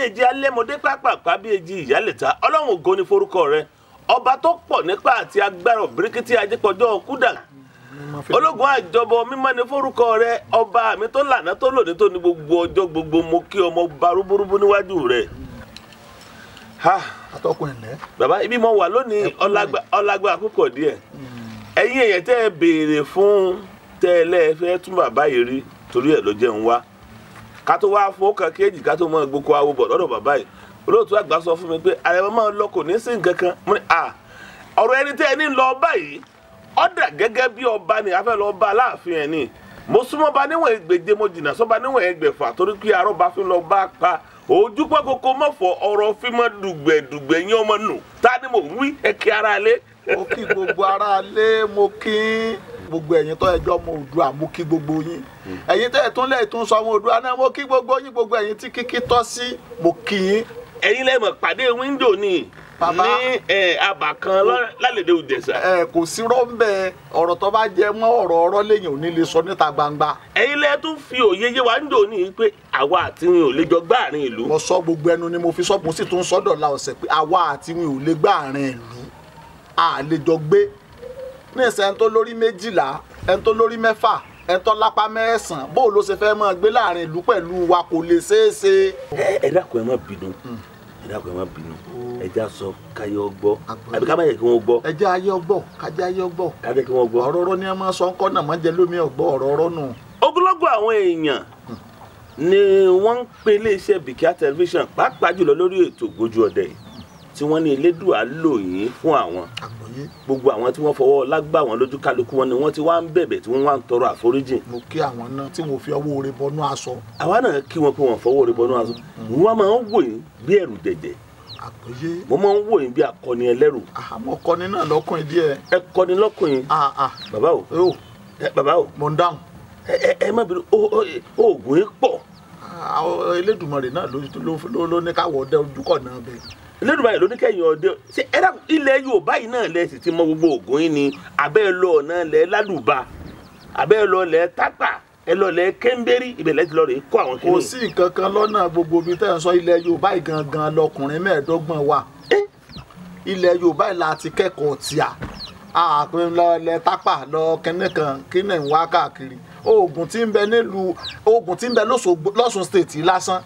Èjì alẹ́mọdé pápápá bí èjì ìyálẹ̀ta. Ọlọ́run ògo ni forúkọ rẹ, ọba tó pọ̀ nípa àti agbára òbíríkítí ajẹ́pọ̀jọ́ kúdà. Ológun àjọbọ mímọ́ ni forúkọ rẹ, ọba mi tó lànà tó lòdì tó ní gbogbo ọjọ́ gbogbo. Mo kí ọmọ ba rúbúrúbú níwájú rẹ. Atọ́kùn ẹ̀lẹ́. Bàbá, ibi mo wà lónìí ọlágbá àkókò díẹ̀. Ẹ̀yin èèyàn tẹ́ ẹ béèrè fún tẹ́ ẹ lẹ́ẹ̀fẹ́ tún bàbá yìí rí, torí ẹ̀ ló jẹ́ ń wá. Ká tó wá fún ọkàn kéjì ká tó mọ gbogbo awo bọ̀ lọ́dọ̀ bàbá yìí. Olóòtú àgbà sọ fún mi pé àrẹ̀mọ máa lọ kò ní sí nǹkan kan. Mo ní à ọ̀rọ̀ ẹni tẹ́ ẹ ní lọ báyìí ọ̀dà gẹ́gẹ́ bí ọba ni a fẹ́ lọ bá aláàfin ẹ̀ ni. Mo súnmọ́ ba níwọ̀n ẹgbẹ̀je, mo jìnnà sọ́ba níwọ̀n ẹgbẹ̀fà, torí pé arọ́ba fi lọ bá pa ojú pẹ́ kókó mọ̀fọ́ ọ̀rọ̀ fi mọ́ dùgbẹ̀dùgbẹ̀ yín ọmọ nù. Ta ni mò ń wí? Ẹ kí ara lé. Mo kí gbogbo ara lé, mo kí gbogbo ẹ̀yin tó ẹjọ́ ọmọ Oòduà, mo kí gbogbo yín. Ẹ̀yin tẹ́ ẹ̀ tún lẹ̀ tún sọ ọmọ Oòduà náà, mo kí gbogbo yín, gbogbo ẹ̀yin tí kíkí tọ́ sí, mo kí yín. Ẹ̀yin lẹ mọ̀ pàdé wíńdò ni ní abà kan lálẹ́dẹ̀ Ìjẹ̀ṣà. Ẹ kò sí rọ́ńbẹ́ ọ̀rọ̀ tó bá jẹ mọ́ ọ̀rọ̀ ọ̀rọ̀ lẹ́yìn ò ní lè sọ níta gbangba. Ẹ̀yin lẹ tún fi òye yé wa ń dò ní pé àwa àti yín ò lè jọ gbáàrin ìlú. Mo sọ gbogbo ẹnu ni mo fi sọ, mo sì tún sọ dọ̀la ọ̀sẹ̀ pé àwa àti yín ò lè gbáàrin ìlú, a lè jọ gbé. Ní ìsẹ̀ ẹni tó lórí 12, ẹni tó lórí 6, ẹni tó lápá 9, bó ló ṣe fẹ́ máa gbé láàrin ìlú pẹ̀lú wa, kò lè ṣeé ṣe. Ẹ dákun ẹ má bínú, ẹ dákun ẹ má bínú, ẹ já sọ káyọ gbọ́ àbí ká má yẹ kí wọ́n gbọ́. Ẹ jẹ́ ayé ọgbọ́, kájẹ́ ayé ọgbọ́, kájẹ́ kí wọ́n gbọ́. Ọ̀rọ̀ ọ̀rọ̀ ni ẹ máa sọ ńkọ́ náà, máa jẹ lómi ọgbọ́ ọ̀rọ̀ ọ̀rọ̀ nù. Ogunlọ́gọ̀ àwọn èèyàn ni wọ́n ń pe iléeṣẹ́ Bìkíà tẹlifíṣàn, pàápàá jùlọ lórí ètò Ògbójú Ọdẹ yìí, tí wọ́n ní Elédùà lò yín fún àwọn. Gbogbo àwọn tí wọ́n fọwọ́ lágbà wọn lójú kálukú wọn ni wọ́n ti wá ń bẹ̀bẹ̀ tí wọ́n wá ń tọrọ àforíjìn. Mo kí àwọn náà tí wọ́n fi ọwọ́ oore bọnú aṣọ. Àwa náà kí wọn pé wọ́n fọwọ́ oore bọnú aṣọ. Wọ́n máa ń wò yín bí ẹ̀rù jẹ̀jẹ̀. Mo máa ń wò yín bí akọni ẹlẹ́rù. Àmọ́ kọni náà lọ́kùnrin díẹ̀. Ẹ kọni lọ́kùnrin. Bàbá o, bàbá o. Mo ń dáhùn. Ẹ má bínú, oògùn yín pọ̀. Elédùmarè náà ló ní káwọ́ ọdẹ ojúkọ̀ náà bẹ́ẹ̀. Elédùmarè ló ní kẹ́yìn ọdẹ. Ṣé ẹ dákun, ilẹ̀ Yorùbá yìí náà lẹ sì ti mọ gbogbo oògùn yín ni? Abẹ́ ẹ lọ ọ̀nà lẹ Lálùbá, abẹ́ ẹ lọ lẹ Tápà, ẹ lọ lẹ Kéńbérí, ibẹ̀ lẹ ti lọ rè kó àwọn kìnìún. Kò sí nǹkan kan lọ́nà gbogbo ibi tẹ́ ẹ sọ. Ilẹ̀ Yorùbá yìí gangan lọkùnrin 25 wà. Ilẹ̀ Yorùbá yìí la ti kẹ́kọ̀ọ́ tíà. Àpín lọ lẹ Tápà lọ kínní kan kínní ń wá káàkiri. Oògùn tí ń bẹ nílùú, oògùn tí ń bẹ lọ́sùn state lásán,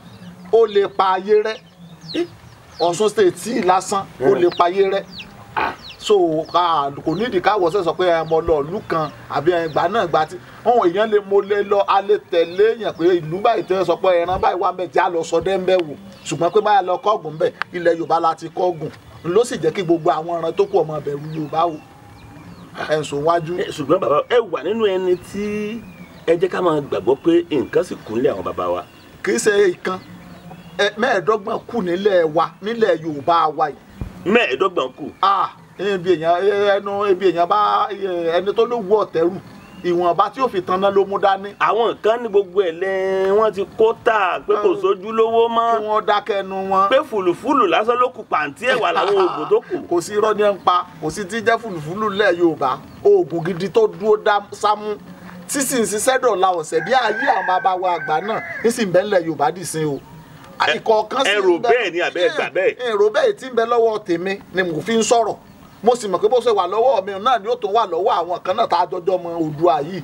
ó lè pa ayé rẹ́. Ọ̀ṣun state lásán ó lè pa ayé rẹ́. So kò nídìí káwọ́ sẹ́ sọ pé ẹ mọ lọ ìlú kan àbí ẹgbà náà gba tí ohun èèyàn lè mo lè lọ, a lè tẹ̀lé èèyàn pé ìlú báyìí tẹ́ sọ pé ẹran báyìí wà mẹ́jẹ̀ á lọ sọdẹ́ ń bẹ̀ wò, ṣùgbọ́n pé báyà lọ kọ́gùn bẹ̀, ilẹ̀ Yorùbá la ti kọ́gùn, ló sì jẹ́ kí gbogbo àwọn ẹran tó kù ọmọ bẹ̀rù Yorùbá o. Ẹ̀sùn wájú. Ṣùgbọ́n bàbá, ẹ wà nínú ẹni tí ẹ jẹ́ ká máa gbàgbọ́ pé nǹkan sì kúnlẹ̀ àwọn bàbá wa. Kì í ṣe ìkan 25 kù nílẹ̀ wa, nílẹ̀ Yorùbá wa yìí. 25 kù. Ibi èèyàn ẹnu ibi èèyàn bá ẹni tó ló wú ọ̀tẹ̀rù, ìwọ̀nba tí ó fi tanná ló mú dání. Àwọn kan ní gbogbo ẹ̀ lẹ́ wọ́n ti kó tà pé kò sójú lówó mọ́. Kí wọ́n dákẹ́ ẹnu wọn. Pé fùlùfùlù lásán ló kù, pàǹtí ẹ̀wà làwọn oògùn tó kù. Kò sí irọ́ ní ẹ̀ ń pa, kò sí tí jẹ́ fùlùfùlù lẹ̀ Yorùbá. Oògùn gidi tó dúró dá sámú tí sì ń ṣiṣẹ́ dọ̀la ọ̀sẹ̀ bí ayé àwọn bàbá wa àgbà náà ní sì ń bẹ ńlẹ̀ Yorùbá dì sí o. Ìkọ̀ọ̀kan sì ń bẹ. Ẹ̀rò bẹ́ẹ̀ ni àbẹ́ ẹ̀gbà bẹ́ẹ̀. Èrò bẹ́ẹ̀ tí ń bẹ lọ́wọ́ tèmi ni mo fi ń sọ̀rọ̀. Mo sì mọ̀ pé bó ṣe wà lọ́wọ́ mi náà ni ó tún wà lọ́wọ́ àwọn kan náà tá a jọjọ́ mọ Oòduà yìí.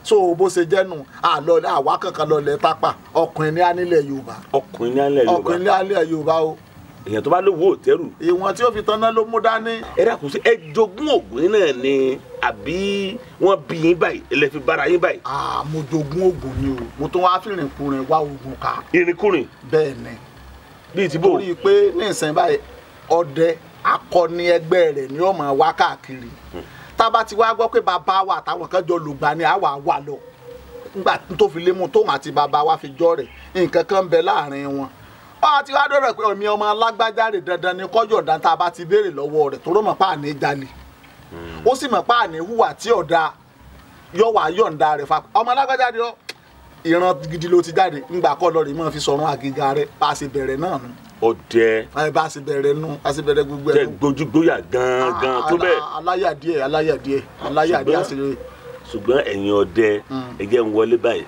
So bó ṣe jẹ́ nù, àlọ́ àwa kankan lọ lẹ̀ Tápà, ọkùnrin ní anílẹ̀ Yorùbá. Ọkùnrin ní anílẹ̀ Yorùbá. Ọkùnrin ní anílẹ̀ Yorùbá o. Èèyàn tó bá lówó òtẹ́rù. Ìwọ̀n tí ó fi tanná ló mú dání. Ẹ dákun, sí ẹ jogún ògùn náà ni àbí wọ́n bí yín báyìí ẹ fi bára yín báyìí? Mo jogún ògùn ni o, mo tún wá fìrìnkùrìn wá ògùn ká. Ìrìnkùrìn? Bẹ́ẹ̀ ni. Bíi ti bò. Torí pé ní ìsìn báyìí ọdẹ akọni ẹgbẹ́ rẹ̀ ni ó máa wá káàkiri. Tá a bá ti wá gbọ́ pé bàbá wa àtàwọn kan jọ lùgbà ni àwa wà lọ. Nígbà tó fi lé mu tóun àti bàbá wa fi jọ rẹ̀, nǹkan kan ń bẹ láàrin wọn. Ó ti wá dọ̀rọ̀ pé ọmọ ọmọ alágbájá rẹ̀ dandan ni kọ́jọ́ ọ̀dà tá a bá ti béèrè lọ́wọ́ rẹ̀, tó rọ́ mọ̀ pa àní jalè. Ó sì mọ̀ pa àní hùwà tí ọ̀dà yọ̀ wá yọ̀ǹda rẹ̀ fa ọmọ alágbájá rẹ̀ ìran gidi ló ti jáde. Ńgbà kọ́ lọ rè mọ́ fi sọ̀rùn àgìgà rẹ̀ bá a ṣe bẹ̀rẹ̀ náà nù. Ọdẹ. Bá a ṣe bẹ̀rẹ̀ nù, a ṣe bẹ̀rẹ̀ gbogbo ẹ̀. Tẹ gbójúgbóyà gangan tó bẹ́ẹ̀. Aláyà díẹ̀, aláyà díẹ̀, aláyà díẹ̀ àṣírí. Ṣùgbọ́n ẹ̀yin ọdẹ, ẹ jẹ́ ń wọlé báyìí.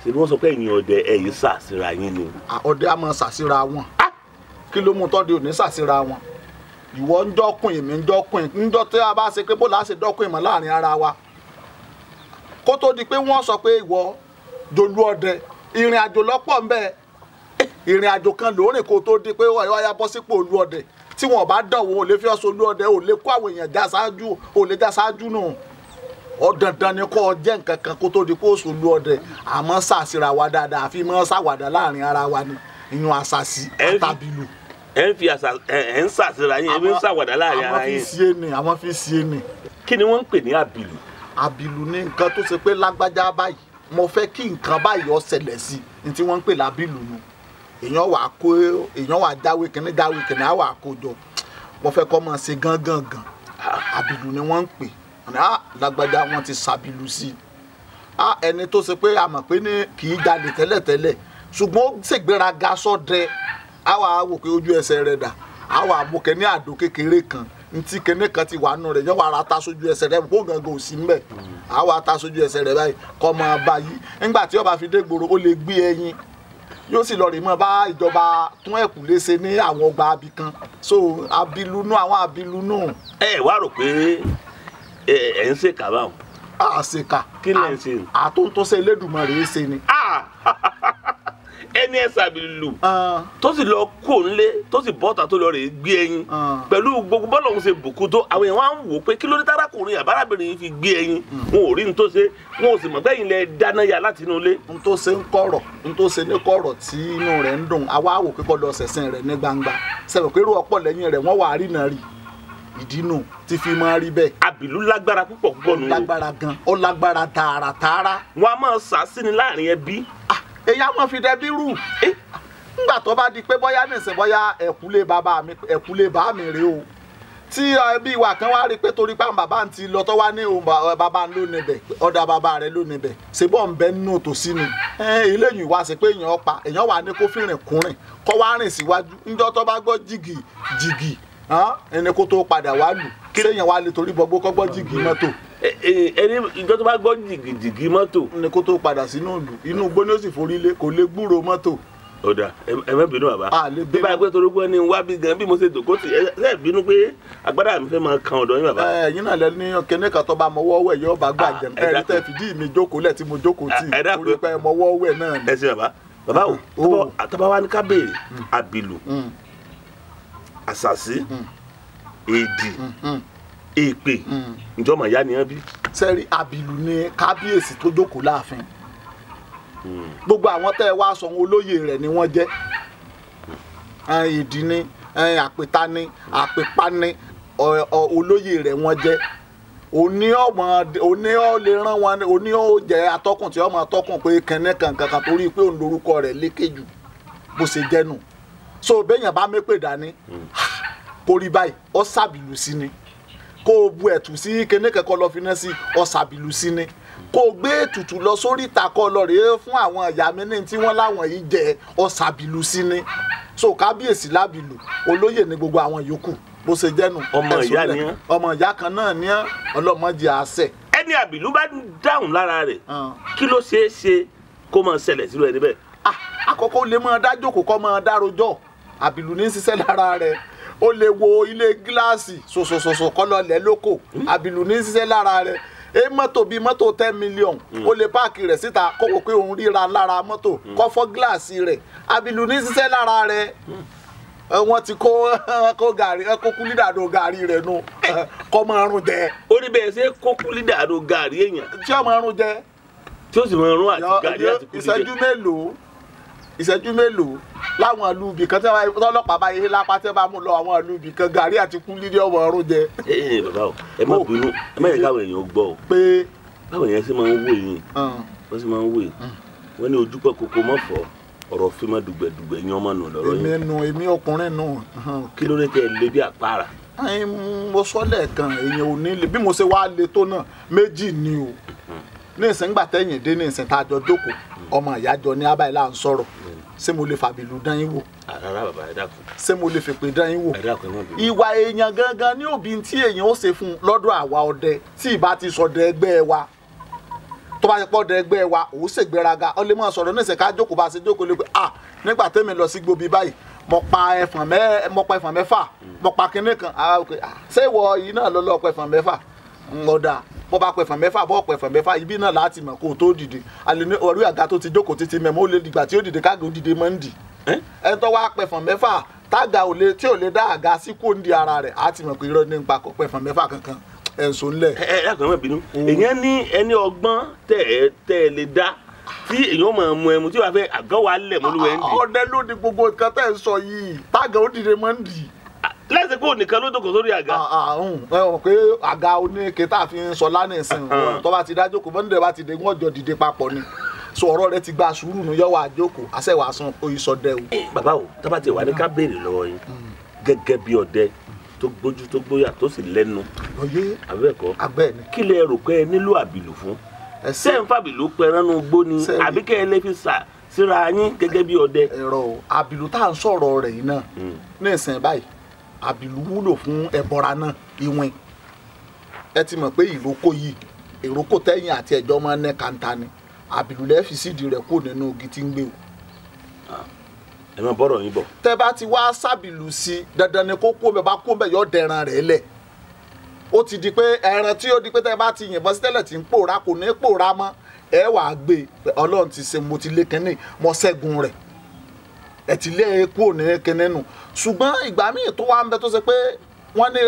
Ṣé wọ́n sọ pé ẹ̀yin ọdẹ ẹ̀yin ṣàṣìra yín ni. Ọdẹ á máa ṣàṣìra wọn. Kí ló mú tọ́dẹ òní ṣàṣìra wọn? Ìwọ ń jọ́kùn, èmi ń jọ́kùn, ń jọ́ tí a bá ṣe pé bó la ṣe dọ́kùn ìmọ̀ láàrin ara wa. Kó tó di pé wọ́n sọ pé ìwọ dolú ọdẹ, ìrìn àjò lọ́pọ̀ ń bẹ. Ìrìn àjò kan lóòrìn kó tó di pé wọ́n yá bọ́ sípò olú ọdẹ. Tí wọn bá dán wọn ò lè fi ọsọ olú ọdẹ, ò lè kó àwọn èèyàn já ṣáájú, ò lè já ṣáájú nù. Ó dandan ni kó jẹ́ nǹkan kan kó tó di pé ó sọ olú ọdẹ. Àmọ́ ṣàṣìra wa dáadáa, àfi mọ́ ṣàwàdà láàrin ara wa ni. Ìyún àṣàṣì àtàbílù. Ẹ ń fi àṣà ẹ ń ṣàṣìra yín, ẹ ń ṣàwàdà láàrin ara yín. Àwọn fi ṣe ni. Kí ni wọ́n ń pè ní àbìlù? Àbìlù ni nǹkan tó ṣe pé lágbájá báyìí, mo fẹ́ kí nǹkan báyìí ó ṣẹlẹ̀ sí i, ní tí wọ́n ń pè lábìlù nu. Èèyàn wà kó, èèyàn wà jáwé kìnní jáwé kìnní, á wà kó jọ. Mo fẹ́ kọ́ máa ṣe gángan gan. Àbìlù ni wọ́n ń pè. Lágbájá wọ́n ti ṣàbìlù sí i. Ẹni tó ṣe pé a mọ̀ pé ní kì í jalè tẹ́lẹ̀tẹ́lẹ̀, ṣùgbọ́n ó ṣègbéraga sọ́dẹ. A wà wò pé ojú ẹsẹ̀ rẹ̀ dà, a wà mú kẹ́ni àdó kékeré kan, ntí kẹ́ni kan ti wà nù rẹ̀, yẹn wà á ta sójú ẹsẹ̀ rẹ̀, kó gangan ò sí mbẹ̀. A wà ta sójú ẹsẹ̀ rẹ̀ báyìí, kọ́ mọ báyìí. Nígbà tí ó bá fi dé gbòòrò, ó lè gbé ẹyin, yóò sì lọ rè mọ́ bá ìjọba tún ẹ̀kú léṣe ní àwọn ọgbà abì kan. So abilunú, àwọn abilunú. Ẹ wá rò pé ẹ ń ṣèkà báwọn. A ṣèkà. Kí lẹ ń ṣe? Àtúntúnṣe Elédùmarè ṣe ni. Ẹni ẹ ṣàbìlù tó sì lọ kó nlé, tó sì bọ́ta tó lọ rè gbé ẹyin pẹ̀lú gbogbo bọ́ọ̀lù ọ̀hún ṣe bùkún tó, àwọn èèyàn wá ń wò pé kí ló dé tárákùnrin àbárábìnrin yìí fi gbé ẹyin. Wọn ò rí ní tó ṣe, wọn ò sì mọ̀ pé ẹ̀yin lẹ dáná ya láti inú ilé. N tó ṣe ń kọ̀rọ̀, n tó ṣe ní kọ̀rọ̀ tí inú rẹ̀ ń dùn, àwa wò pé kó lọ ṣẹ̀sìn rẹ̀ ní gbangba. Sẹ̀rọ̀ pé irú ọ̀pọ̀ lẹ́yìn rẹ̀ wọ́n wà á rí náà rí. Ìdí nù tí fi máa rí bẹ́ẹ̀. Àbìlú lágbára púpọ̀ púpọ̀ nù. Ó lágbára gan, ó lágbára tààràtààrà. Wọn a máa sá sí ni láàrin ẹbí. Èyí á máa fi dẹbí rú. Nígbà tó bá di pé bóyá nìsín bóyá ẹ̀kúlé bàbá mi, ẹ̀kúlé bàá mi rèé o. Tí ẹbí wa kan wá rí pé torí pé àwọn bàbá ń ti lọ tó wá ní òun bàbá ń ló níbẹ̀, ọ̀dà bàbá rẹ̀ ló níbẹ̀, ṣe bọ́ ń bẹ nínú tòsí ni. Eléyìí wá sí pé èèyàn pa, èèyàn wà ní kó fìrìn kúrìn, kó wá rìn síwájú. Níjọ́ tó bá gbọ́ jìgì jìgì, ẹni kó tó padà wá lù. Séèyàn wá lè torí bọgbó kó gbọ́ jìgì mọ́tò. Ẹni ìjọ tó bá gbọ́ jìgìjìgì mọ́tò. Ní kó tó padà sínú ìlú, inú igbó ni ó sì forí lé, kò lè gbúrò mọ́tò. Ó dà, ẹ má bínú bàbá. Bí báyìí pé torí pé ní wá bí gan bí mo ṣe dòkó tì, ẹ bínú pé agbádá mi fẹ́ máa kan ọ̀dọ̀ yín bàbá. Ẹ̀yin náà lẹ ní kíní kan tó bá mọwọ́ wẹ̀ yóò bá gbà jẹun. Ẹ̀rí tẹ́ fìdí mi jókòó lẹ̀ tí mo jókòó tì, torí pé mọwọ́ wẹ̀ náà ni. Ẹ ṣe bàbá. Bàbá o, tọ́ba wa ní ká béèrè àbìlù, àṣàṣì, èdì, èpè, ǹjọ́ màá yá ni ẹ bí. Sẹ́rí àbìlù ni kábíyèsí tó jókòó láàfin. Gbogbo àwọn tẹ́ ẹ wá sọ wọn olóyè rẹ̀ ni wọ́n jẹ́. Èdì ni, àpèta ni, àpèpá ni, olóyè rẹ̀ wọ́n jẹ́. Òní ọmọ, òní ọ lè rán wọn, òní ó jẹ́ atọ́kùn tí ọmọ atọ́kùn pé kẹ́nẹ́ kankan torí pé òun lorúkọ rẹ̀ lékè jù bó ṣe jẹ́ nù. So béèyàn bá mépè dání, kó rí báyìí, ó ṣàbìlù sí ni. Kó o bu ẹ̀tù sí kíní kẹ́kọ̀ọ́ lọ fi ná sí, ó ṣàbìlù sí ni. Kó o gbé ètùtù lọ sórí ìtàkọ́ lọ rèé fún àwọn ìyá mi ní tí wọ́n láwọn yìí jẹ, ó ṣàbìlù sí ni. So kábíyèsí lábìlù, olóyè ní gbogbo àwọn yòókù bó ṣe jẹ́ nù. Ọmọ ìyá ni ẹ́. Ọmọ ìyá kan náà ni ẹ́, ọlọ́mọdé àṣẹ. Ẹni àbìlú bá dáhùn lára rẹ̀, kí ló ṣeé ṣe kó máa ṣẹlẹ̀ sílùú ẹni bẹ́ẹ̀? Àkọ́kọ́ ó lè máa dá jókòó kó máa dá rojọ́, àbìlù ní ṣiṣẹ́ lára rẹ̀. Ó lè wo ilé gíláàsì ṣoṣoṣoṣo kọ́ lọ lẹ̀ lóko, àbìlù ní ṣiṣẹ́ lára rẹ̀. E mọ́tò bíi mọ́tò 10 million, ó lè páàkì rẹ̀ síta kó wò pé òun ríra lára mọ́tò, kó fọ́ gíláàsì rẹ̀, àbìlù ní ṣiṣẹ́ lára rẹ̀. Wọ́n ti kó gàrí, kó kúlídàdó gàrí rẹ̀ nu, kó máa rún jẹ. Ó ní bẹ́ẹ̀ ṣe kó kúlídàdó gàrí èèyàn. Tí ó máa rún jẹ. Tí ó sì máa rún àti gàrí àti kúlí jẹ. Ìṣẹ́jú mélòó láwọn ìlú ibì kan tí ọlọ́pàá bá yé lápá tí wọ́n bá mú lọ àwọn ìlú ibì kan gàrí àti kúlí ní ọmọ ọrún jẹ. Ẹ bàbá o, ẹ má bínú, ẹ má yẹ káwọn èèyàn gbọ́ o. Pé báwọn èèyàn ṣe máa ń wò yín, wọ́n sì máa ń wò yín, wọ́n ní ojú pẹ́ kókó mọ́ fọ́, ọ̀rọ̀ fi mọ́ dùgbẹ̀dùgbẹ̀ yín ọmọ nù lọ́rọ̀ yín. Èmi nu, èmi ọkùnrin nù. Kí ló dé tẹ́ ẹ lé bí àpárá? Mo sọ lẹ́ẹ̀kan, èèyàn ò ní le bí mo ṣe wá le tó náà, méjì ni o. Ní ìsìn gbà tẹ́yìn dé ní ìsìn tá a jọ jókòó, ọmọ ìyá jọ ní abáyé là ń sọ̀rọ̀. Ṣé mo lè fàbìlù dán yín wò? Rárá bàbá, ẹ dákun. Ṣé mo lè fèpè dán yín wò? Ẹ dákun, ẹ má bínú. Ìwà èèyàn gangan ní òbí tí èèyàn ó ṣe fún un lọ́dọ̀ àwa ọdẹ tí ìbá ti sọdẹ ẹgbẹ́ wa. Tó bá ṣe pọ́ dẹ ẹgbẹ́ wa òun ṣègbéraga, ó lè máa sọ̀rọ̀ ní ìṣẹ̀ká jókòó bá ṣe jókòó lè pé ah nígbà tẹ́mi lọ sí gbobi báyìí mo pa ẹfọ̀n mẹ́fà, mo pa kinní kan, ṣé ìwọ yìí náà ló lọ pa ẹfọ̀n mẹ́fà? Ọ̀dà bọ́ bá pẹ̀fọ̀n mẹ́fà, bọ́ pẹ̀fọ̀n mẹ́fà, ibi náà láti mọ̀ kó o tó dìde. Àlè ní orí àga tó ti jókòó títí mẹ́mọ́ ó lè dìgbà tí ó dìde káàgó dìde mọ́ ń dì. Ẹni tó wá pẹ̀fọ̀n mẹ́fà tága ò lè tí ò lè dá àga sí kó ń di ara rẹ̀ á ti mọ̀ pé irọ́ ní nípa kò pẹ̀fọ̀n mẹ́fà kankan ẹ̀sùn ńlẹ̀. Ẹ ẹ lákùnrin mọ̀ bínú, èèyàn ní ẹni ọgbọ́n tẹ̀ ẹ lè dá tí èèyàn máa mu ẹmu tí wàá fẹ́ àgọ́ wa lẹ̀ mọ́lúwẹ̀ ń dì. Ọdẹ ló ní gbogbo nǹkan tẹ́ ń sọ yìí, tága ó dìde mọ́ ń dì. Lẹ́sìn kó nìkan ló jókòó sórí àga. Ẹ mọ̀ pé àga oníke tá a fi ń sọ lánàá ìsìn tó bá ti dá jókòó mọ́ndé bá ti dé wọ́n jọ dìde papọ̀ ni. So ọ̀rọ̀ rẹ ti gba sùúrù nu yọ̀wọ̀ àjókòó àṣẹwà san oyisọdẹ o. Bàbá o, tá bá ti wà ní ká béèrè lọ́wọ́ yín gẹ́gẹ́ bí ọdẹ tó gbójú tó gbóyà tó sì lẹ́nu. Àbẹ́ẹ̀kọ́, kí lẹ rò pé ẹ nílò àbìlù fún? Ṣé ń fàbìlù pẹranú gbó ni àbí kẹ́ ẹ lè fi sà síra yín gẹ́gẹ́ bí ọdẹ? Ẹ̀rọ àbìlù tá à ń sọ̀rọ̀ rẹ̀ yìí náà ní ìsìn báyìí, àbìlù wúlò fún ẹbọra náà, ìwìn. Ẹ ti mọ̀ pé ìrókò yìí, ìrókò tẹ́yìn àti ẹ̀jọ́ máa ń ní kàńtà ni, àbìlù lẹ́ fi sídìí rẹ̀ kó nínú igi tí ń gbé o. Ẹ máa bọ́rọ̀ yín bọ̀. Tẹ́ bá ti wá sábìlù sí, dandan ni kó kó bẹ́ẹ̀ bá kó bẹ́ẹ̀ yọ dẹran rẹ̀ lẹ̀. Ó ti di pé ẹran tí ó di pé tẹ́ bá ti yìnbọn sí tẹ́lẹ̀ tí ń pòórá kò ní pòórá mọ́, ẹ wàá gbé Ọlọ́run ti ṣe mo ti lé kínní mo ṣẹ́gun rẹ̀, ẹ ti lé kúrò ní kínní nù. Ṣùgbọ́n ìgbà míì tó wá ń bẹ tó ṣe pé wọ́n ní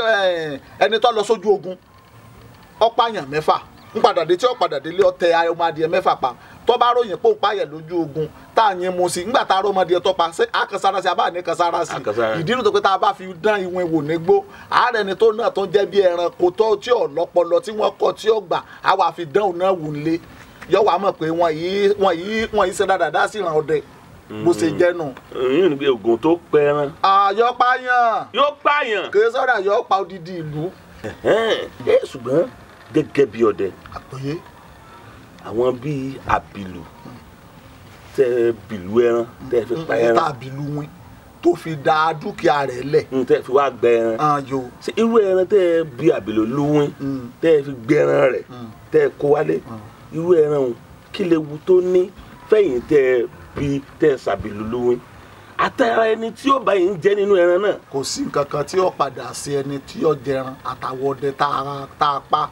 ẹni tó lọ sójú ogun ọ̀páyàn mẹ́fà ń padà dé tí ó padà délé ọtẹ ọmọ adìẹ mẹ́fà pa, tó bá ròyìn pé ó pààyàn lójú ogun tá à yín mu sí ńgbà tá a rọ ọmọdé tó pa ṣé àkànsára sí abáà ní kànsára sí. Ìdí nu tó pé tá a bá fi dán ìwọ̀n wò nígbó ààrẹ ni tó náà tó ń jẹ́ bí ẹranko tó tí ò lọ́pọlọ tí wọ́n kọ tí ó gbà á wà fi dán òun náà wò nílé yọ wàá mọ̀ pé wọ́n yìí ṣe dáadáa sí ìran ọdẹ bó ṣe jẹ́ nù. Ìyún ni pé oògùn tó pẹran. Àyọ pààyàn. Yóò pààyàn. Kì í sọ̀rọ̀ àyọ pa odidi ìlú. Ṣùgbọ́n gẹ́gẹ́ bí ọdẹ, àgbọ́yé àwọn bíi àbìlù tẹ bìlù ẹran tẹ fi pa ẹran, tá àbìlù wín tó fi da dúkìá rẹ̀ lẹ̀, tẹ fi wá gbẹ ẹran. Ṣé irú ẹran tẹ bí àbìlù lúwín tẹ fi gbẹ ẹran rẹ̀ tẹ kó wálé, irú ẹran o kí lewu tó ní fẹ̀yìn tẹ bí tẹ sàbìlù lúwín àtàrà ẹni tí ó bá yìí ń jẹ nínú ẹran náà? Kò sí nǹkan kan tí ó padà sí ẹni tí ó jẹran àtàwọn ọdẹ tá a pa.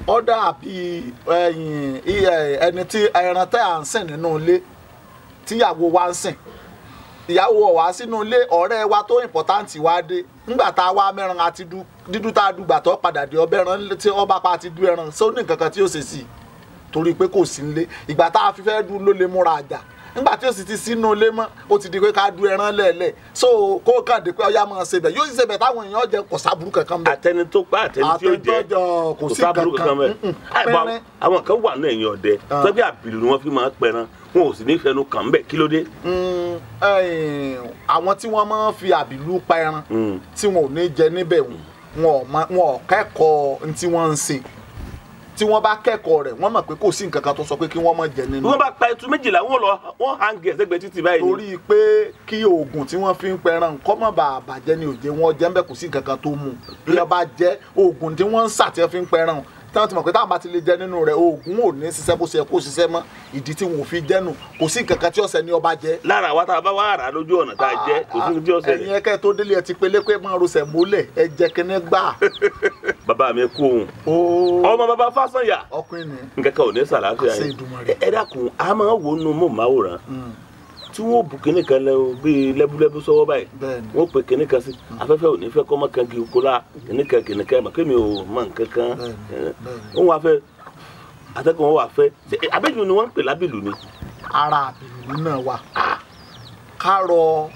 Ó dàbí ẹni tí ẹran tẹ́ à ń sìn nínú ilé tíyàwó wa ń sìn, ìyàwó wa sínú ilé ọ̀rẹ́ wa tó ìmpọ̀táǹtì wa dé ńgbà tá a wá mẹ́ran àti dídú tá a dùgbà tó padà dé ọbẹ̀ ẹran tí ọba pa àti dú ẹran ṣé ó ní nǹkan kan tí ó ṣe sí i torí pé kò sí nílé. Ìgbà tá a fi fẹ́ dú ló lè múra àjà, nígbà tí ó sì ti sínú ilé mọ́ ó ti di pé ká du ẹran lẹ́ẹ̀lẹ́, so kó kàn dé pé ọyá máa ṣe bẹ̀ yóò sì ṣe bẹ̀ táwọn èèyàn jẹ kò sábúrú kankan bẹ̀. Àtẹni tó pa àtẹni tí ó jẹ kò sí kankan bẹ̀. Àwọn kan wà ní ẹ̀yìn ọdẹ tó bí àbìlù ni wọ́n fi máa ń pẹran, wọn ò sì ní fẹnu kàn bẹ̀, kí ló dé? Àwọn tí wọ́n máa ń fi àbìlù pa ẹran tí wọn ò ní jẹ níbẹ̀, wọn ò kẹ́kọ̀ọ́ tí wọ́n ń ṣe. Tí wọ́n bá kẹ́kọ̀ọ́ rẹ̀ wọ́n mọ̀ pé kò sí nǹkan kan tó sọ pé kí wọ́n má jẹ nínú. Wọ́n bá pa ẹtu méjìlá wọ́n lọ wọ́n hàǹgì ẹ̀sẹ̀gbẹ̀ títì báyìí. Torí pé kí oògùn tí wọ́n fi ń pẹran kó má bàa bàjẹ́ ni òjé wọn jẹ́ ń bẹ̀, kò sí nǹkan kan tó mú un. Bí wọ́n bá jẹ oògùn tí wọ́n ń sà tí wọ́n fi ń pẹran tí wọ́n ti mọ̀ pé táwọn bá ti lè jẹ nínú rẹ̀ oògùn ò ní ṣiṣẹ́ bó ṣe yẹ kó ṣiṣẹ́ mọ́, ìdí tí wọn ò fi jẹ́nu kò sí nǹkan kan tí ọ̀sẹ̀ ni ọba jẹ. Lára wa tá a bá wá rà lójú ọ̀nà tá a jẹ kò sí tí ọ̀sẹ̀. Ẹ̀yin ẹ̀kẹ́ tó délé ẹ ti pelé pé máa rọṣẹ̀ mólẹ̀ ẹ jẹ́ kíní gbà. Bàbá mi kú òun ọmọ bàbá Fásànyà ọkùnrin ni nǹkan kan ò ní sàlàáfíà yẹn. Ẹ dákun, a máa wo nu mọ̀máwòrán tí wọ́n bu kinní kan lẹ bíi lẹ́búlẹ́bú sọ́wọ́ báyìí, wọ́n pe kinní kan sí afẹ́fẹ́ ò ní fẹ́ kọ́ mọ́ kan kí kó la kinní kan kinní kan mọ̀ kémi ò mọ̀ nǹkan kan wọ́n wá fẹ́ atẹ́kùn wọn wá fẹ́ abẹ́jú ni wọ́n ń pè lábìlú ni. Ara àbìlú náà wà ká rọ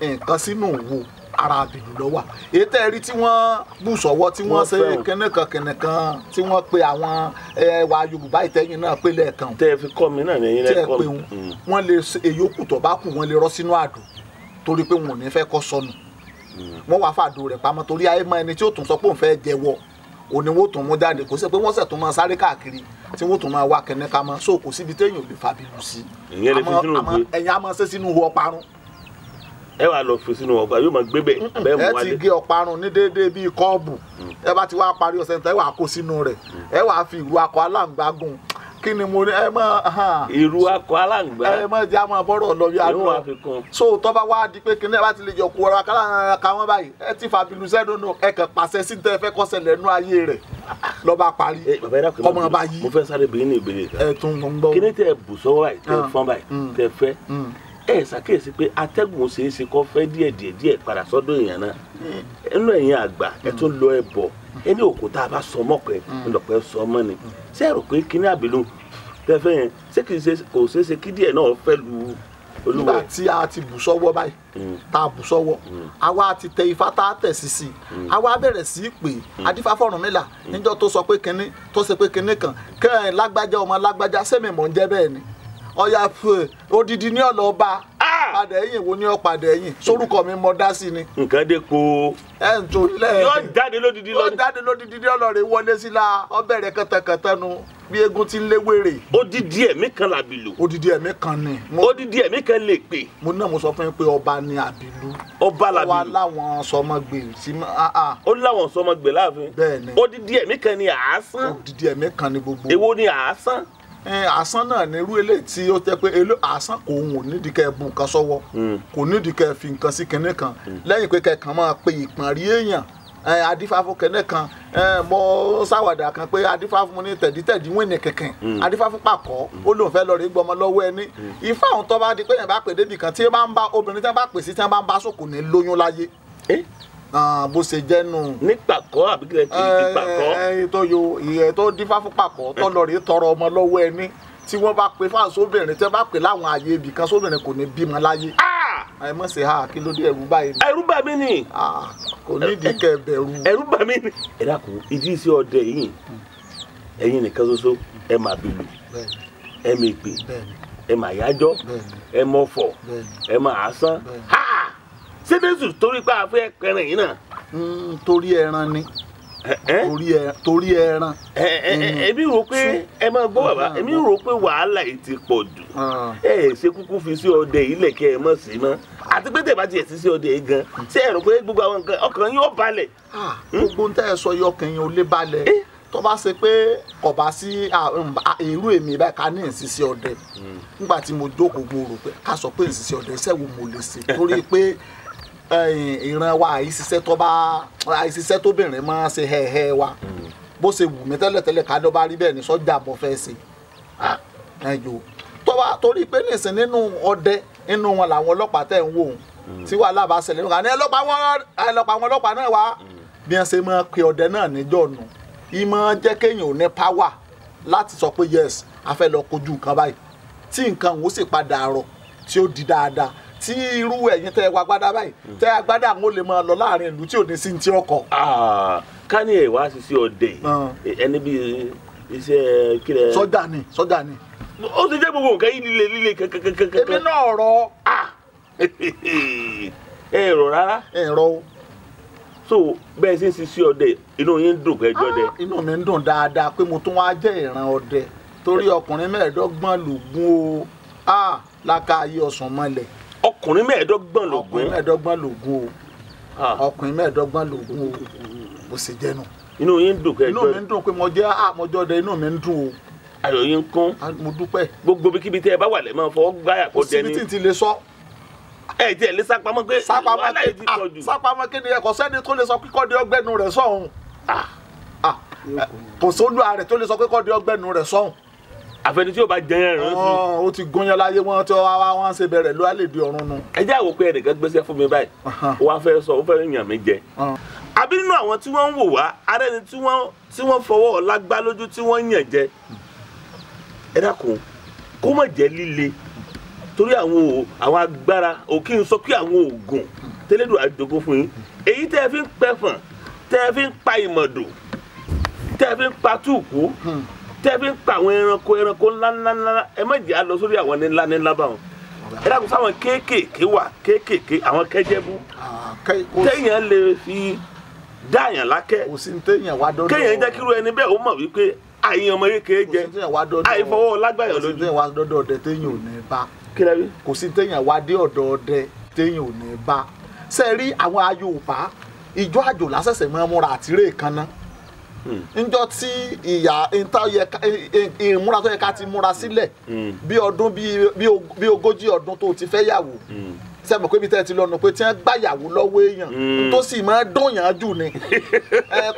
nǹkan sínú òwò, ara àbìlú ló wà. Èyí tẹ́ ẹ rí tí wọ́n bù sọ́wọ́ tí wọ́n ṣe kinní kan tí wọ́n pe àwọn ẹwà Yorùbá ìtẹ́yìn náà pé lẹ́ẹ̀kan. Tẹ́ ẹ fi kọ́ mi náà ní ẹ̀yin lẹ́ẹ̀kọ́ mi. Wọ́n lè èyókù tó bá kù wọ́n lè rọ́ sínú àdó torí pé wọn ò ní fẹ́ kó sọnù. Wọ́n wá fàdó rẹ̀ pamọ́ torí ayé mọ ẹni tí ó tún sọ pé òun fẹ́ jẹ́wọ́ òní wọ́n tún mú jáde, kò sí pé wọ́n sẹ̀ tún máa sáré káàkiri tí wọ́n tún máa wá kẹ́ni ká mọ́, so kò síbi téèyàn ò lè fàbìlù sí. Ẹ̀yin á máa ṣe sínú ọparun. Ẹ wà lọ fi sínú ọgbà yóò máa gbé bẹ bẹ́ẹ̀ mú wálé. Ẹ ti gé ọparun ní déédéé bíi kọ́ọ̀bù, ẹ bá ti wá parí ọ̀sẹ̀ tán ẹ wà kó sínú rẹ̀, ẹ wà fi ìlú akọ aláǹgbá gùn. Kí ni mo ní ẹ mọ. Ìrù akọ aláǹgbá. Ẹ mọ jẹ́ àmọ́ bọ́rọ̀ lọ bí Ìrù wa fi kún. So tó bá wá di pé kí ni ẹ bá ti lè jọ kó ọ̀rọ̀ akálà ká wọ́n báyìí, ẹ ti fa abilu sẹ́nu nù, ẹ kàn pàṣẹ sí tẹ́ ẹ fẹ́ kọ́sẹ̀ lẹ́nu ayé rẹ̀ lọ́ba parí. Ọmọ bá yí. Mo fẹ́ sáré bìíní ìbéèrè kan. Ẹ tún ń gbọ́. Kí ni tẹ́ ẹ bù sọ́wọ́ báyìí, tẹ́ ẹ fọ́n báyìí, tẹ́ ẹ fẹ́? Ẹ ṣàkíyèsí pé atẹ́gùn ṣeé ṣe kó fẹ́ díẹ̀ díẹ̀ díẹ̀ padà sọ́dọ̀ èèyàn náà. Nínú ẹ̀yin àgbà ẹ tún lọ ẹ bọ̀, ẹ ní òkú tá a bá sọ mọ́pẹ́ ńlọpẹ́ sọ mọ́ ni. Ṣé ẹ rò pé kíní àbílù tẹ́fẹ́ yẹn ṣé kìí ṣe kò ṣeé ṣe kí díẹ̀ náà fẹ́ lu olúwẹ̀? Nígbà tí a ti bù sọ́wọ́ báyìí, tá a bù sọ́wọ́, àwa ti tẹ ifá tá a tẹ̀ sí sí, àwa bẹ̀rẹ̀ sí í pè adífá f'Ọ̀rúnmìlà níjọ́ tó sọ pé kinní tó ṣe pé kinní kan kẹ́hìn lágbájá ọmọ lágbájá sẹ́mi mọ̀ ń jẹ́ bẹ́ẹ̀ ni. Ọ̀yà odidi ní ọ̀lọ́ ọba padà ẹ̀yìn wo ni ó padà ẹ̀yìn sórúkọ mi mọ dá sí ni. Nǹkan dé ko. Ẹ ń torí lẹ́ẹ̀. Yóò jáde lódidi lọ. Yóò jáde lódidi ní ọlọ́rẹ̀ wọlé sí la ọbẹ̀rẹ̀ kẹtẹkẹtẹ nu bí eégún ti ń lé wèrè. Odidi ẹ̀mí kan làbìlù. Odidi ẹ̀mí kan ni. Odidi ẹ̀mí kan lè pè. Mo náà mo sọ fún yín pé ọba ni àbìlú. Ọba làbìlú. Wa láwọn sọmọgbè sí. Ó láwọn sọmọgbè láàfin. Bẹ́ẹ̀ni. Odidi ẹ̀mí kan ni àásán. Odidi ẹ̀mí kan ni gbogbo. Èwo ni àásán? Àsán náà ní irú eléyìí tí ó tẹ́ pé àsán kò ń wò nídìí kẹ́ ẹ bu nǹkan sọ́wọ́, kò nídìí kẹ́ ẹ fi nǹkan sí kinní kan, lẹ́yìn pé kẹ́kàn máa pe ìpọ̀n rí èèyàn. Adífáfún kinní kan, mo ṣàwàdà kan pé adífáfún ní tẹ̀dítẹ̀dí wíìnì kẹ̀kẹ́, adífáfún pàkọ́ ó lóun fẹ́ lọ rí gbọmọ lọ́wọ́ ẹni. Ifá òun tó bá di pé yẹn bá pè débì kan tí wọ́n bá ń bá obìnrin tí wọ́n bá pè sí tí wọ́n bá ń bá sùn kò ní lóyún láyé. Bó ṣe jẹ́ nù. Ní pàkọ́ àbí kílẹ̀ kiri ní pàkọ́. Ẹ tó yo ìyẹn tó dífá fún pàkọ́ tó lọ rèé tọrọ ọmọ lọ́wọ́ ẹni tí wọ́n bá pe fáwọn sóbìnrin tí wọ́n bá pè láwọn ààyè ibì kan sóbìnrin kò ní bímọ láyé. Ẹ mọ̀ sí ha kí ló dé ẹ̀rù báyìí. Ẹ̀rù bà mí ni. Kò nídìí kẹ́ bẹ̀rù. Ẹ̀rù bà mí ni. Ẹ dákun ìdí iṣẹ́ ọdẹ yìí ẹ̀yin nìkan ṣoṣo ẹ máa bìlù ẹ máa pè ẹ máa yájọ́ ẹ mọ̀ fọ̀ ẹ máa asán. Sẹ́dẹ̀sù torí pé a fẹ́ pẹran yìí náà. Torí ẹran ni. Torí ẹran. Èmi rò pé ẹ máa gbọ́ bàbá, èmi rò pé wàhálà yìí ti pọ̀ jù. Ẹ ṣe kúkú fi sí ọdẹ yìí lẹ̀kẹ́ ẹ mọ̀ sí mọ́. Àti pé tẹ̀bá tiẹ̀ sí sí ọdẹ yìí gan. Ṣé ẹ rò pé gbogbo àwọn nǹkan ọkàn yóò balẹ̀? Gbogbo ń tẹ́ ẹ sọ yọ ọkàn yẹn ò lè balẹ̀. Tó bá ṣe pé kò bá sí irú èmi báyìí ká ní ìṣiṣẹ́ ọdẹ. Nígbà tí mo jókòó mo rò pé ká sọ pé ìṣiṣẹ́ ọdẹ iṣẹ́ wo mo lè ṣe torí pé ìran wa àìṣiṣẹ́ tó bá àìṣiṣẹ́ tóbìnrin máa ṣe hẹ́hẹ́ wa bó ṣe wù mí tẹ́lẹ̀tẹ́lẹ̀ ká ló bá rí bẹ́ẹ̀ ni sọ́jà mo fẹ́ ṣe ẹ̀yọ́ tó bá torí pé nìsín nínú ọdẹ nínú wọn làwọn ọlọ́pàá tẹ̀ ń wò ó tí wàhálà bá ṣẹlẹ̀ nígbà ní ẹlọ́pàá wọn ọlọ́pàá náà wá bí wọ́n ṣe máa pe ọdẹ náà níjọ́ nù ìmọ̀ jẹ́ kéèyàn ò ní páwà láti sọ pé yes a fẹ́ lọ kojú nǹkan báyìí tí nǹkan òun sì padà rọ̀ tí ó di dáadáa tí irú ẹ̀yin tẹ́ wá agbádá báyìí tẹ́ agbádá àwọn olè máa lọ láàrin ìlú tí ò ní sí ti ọkọ̀. Ká ní ìwà ṣiṣẹ́ ọdẹ ẹni bíi iṣẹ́ kílẹ̀. Sọ́jà ni sọ́jà ni. Ó ti jẹ́ gbogbo nǹkan yìí líle líle kankankankan. Èmi náà rọ. Ẹ rọ rárá. Ẹ rọ o. So bẹ́ẹ̀ ṣe ń ṣiṣẹ́ ọdẹ inú yín ń dùn pé ẹjọ́ dẹ. Inú mi ń dùn dáadáa pé mo tún wá jẹ́ ìran ọdẹ torí ọkùnrin 25 lògùn o láka ayé ọ̀sán mọ́lẹ̀. Ọkùnrin 25 lògùn. Ọkùnrin 25 lògùn o. Ọkùnrin 25 lògùn o. Bó ṣe jẹ́ nù. Inú yín ń dùn pé ẹjọ́. Inú mi ń dùn pé mo jẹ́ àmọ́jọ́ dẹ inú mi ń dùn o. Ayọ̀ yín kún. Mo dúpẹ́. Gbogbo ibikíbi tẹ́ ẹ bá wà lẹ́ máa fọwọ́ gbáyà kó dẹni. Kò síbi tí n ti lè sọ. Ẹ tiẹ̀ lè sápamọ́ pé wàhálà yìí ti pọ̀ jù. Sápamọ́ kí ni ẹ kò sẹ́ni tó lè sọ pé kọ́dé ọgbẹ́nu rẹ̀ sọ̀hún. Kò sólúwa rẹ̀ tó lè sọ pé kọ́dé ọgbẹ́nu rẹ̀ sọ̀hún. Àfẹni tí yóò bá jẹyàn rẹ sí. Ó ti gúnyán láyé wọn tí wọn ṣe bẹ̀rẹ̀ ló lè di ọ̀run nu. Ẹ jẹ́ àwò pé ẹnìkan gbéṣẹ́ fún mi báyìí wọ́n fẹ́ sọ wọ́n fẹ́ yàn mí jẹ. Àbí nínú àwọn tí wọ́n ń wò wá ara ẹni tí wọ́n fọwọ́ ọ̀la gbá lójú tí wọ́n yàn jẹ. Ẹ dákun kó má jẹ́ líle torí àwọn agbára òkè ń sọ pé àwọn oògùn tẹ́lẹ̀dùn àjogún fún yín èyí tẹ́ ẹ fi ń pẹ̀fọ̀n tẹ́ ẹ fi ń pa ìmọ̀dò tẹ́ ẹ fi ń pa túùkú tẹ́ fi ń pa àwọn ẹranko ẹranko ńlá ńlá ńlá ẹ má jẹ́ á lọ sórí àwọn ńlá ńlá báwọn ẹ dákun sáwọn kéékèèké wà kéékèèké àwọn kẹjẹbú téèyàn lè fi dáàyàn lákẹ́ kéèyàn jẹ́ kíru ẹni bẹ́ẹ̀ ó mọ̀ wípé àyàn ọmọ kékeré jẹ àìfọwọ́ lágbàyàn lójú. Kò sí téèyàn wá dọ́dọ̀ ọdẹ téèyàn ò ní bá. Kò sí téèyàn wá dé ọ̀dọ̀ ọdẹ téèyàn ò ní bá. Ṣé rí àwọn Yorùbá ìjọ àjò lásẹ̀sẹ̀ máa múra àtìrè kan náà. Níjọ́ tí ìyá ìmúra tó yẹ ká ti múra sílẹ̀ bí ọdún bí 40 ọdún tó ti fẹ́ yàwó, sẹ́mi pé ibi tẹ́ ti lọ́nu pé tí wọ́n gbàyàwó lọ́wọ́ èèyàn tó sì máa dùn yàn jù ni.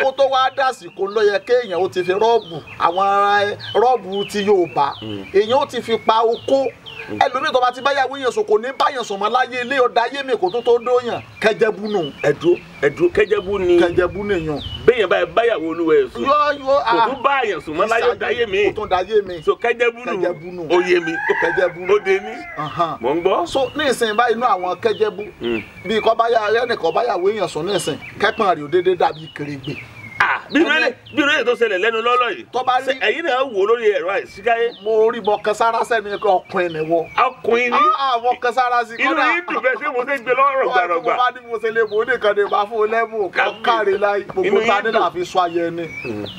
Kó tó wá dàsìkò ló yẹ kéèyàn ó ti fi rọ́ọ̀bù, àwọn rọ́ọ̀bù ti Yorùbá, èèyàn ó ti fi pa okó. Ẹlòmíì tó bá ti báyàwó yẹn sùn kò ní báyàn sùn mọ́ láyé ilé ọ̀dà ayé mi kò tó tó dóyàn. Kẹjẹbú nù. Ẹ̀dúró ẹ̀dúró, kẹjẹbú ni. Kẹjẹbú nìyàn. Béèyàn báyìí báyàwó olúwa ẹ̀ sùn kò tún báyàn sùn mọ́ láyé ọ̀dà ayé mi. Kò tún da ayé mi. So kẹjẹbú nù. Oyè mi. Kẹjẹbú nù. Ó de ní. Mò ń gbọ́. So ní ìsìn báyìí inú àwọn kẹjẹbú bí kò báyà ẹnìkan báyàwó èèyàn sùn ní ìsìn kẹ́pọ̀n rẹ̀ ò déédéé dàbí kèrègbè. Bí irú tó ṣẹlẹ̀ lẹ́nu lọ́lọ́ yìí, ẹ̀yin náà wò lórí ẹ̀rọ àìsíkáyé. Mo rí mọ kan sára sẹ́ni ọkùnrin ni wọ. Ọkùnrin ni. Àwọn kan sára sí. Inú yìí dùn bẹ́ẹ̀ ṣé mo ṣe gbé lọ́rọ̀ gbàrọ̀gbà. Mo bá ní mo ṣe lè mọ̀ ó nìkan ní bá fún un lẹ́mú káre láì gbogbo ta ní láfi sọ ayẹ ni.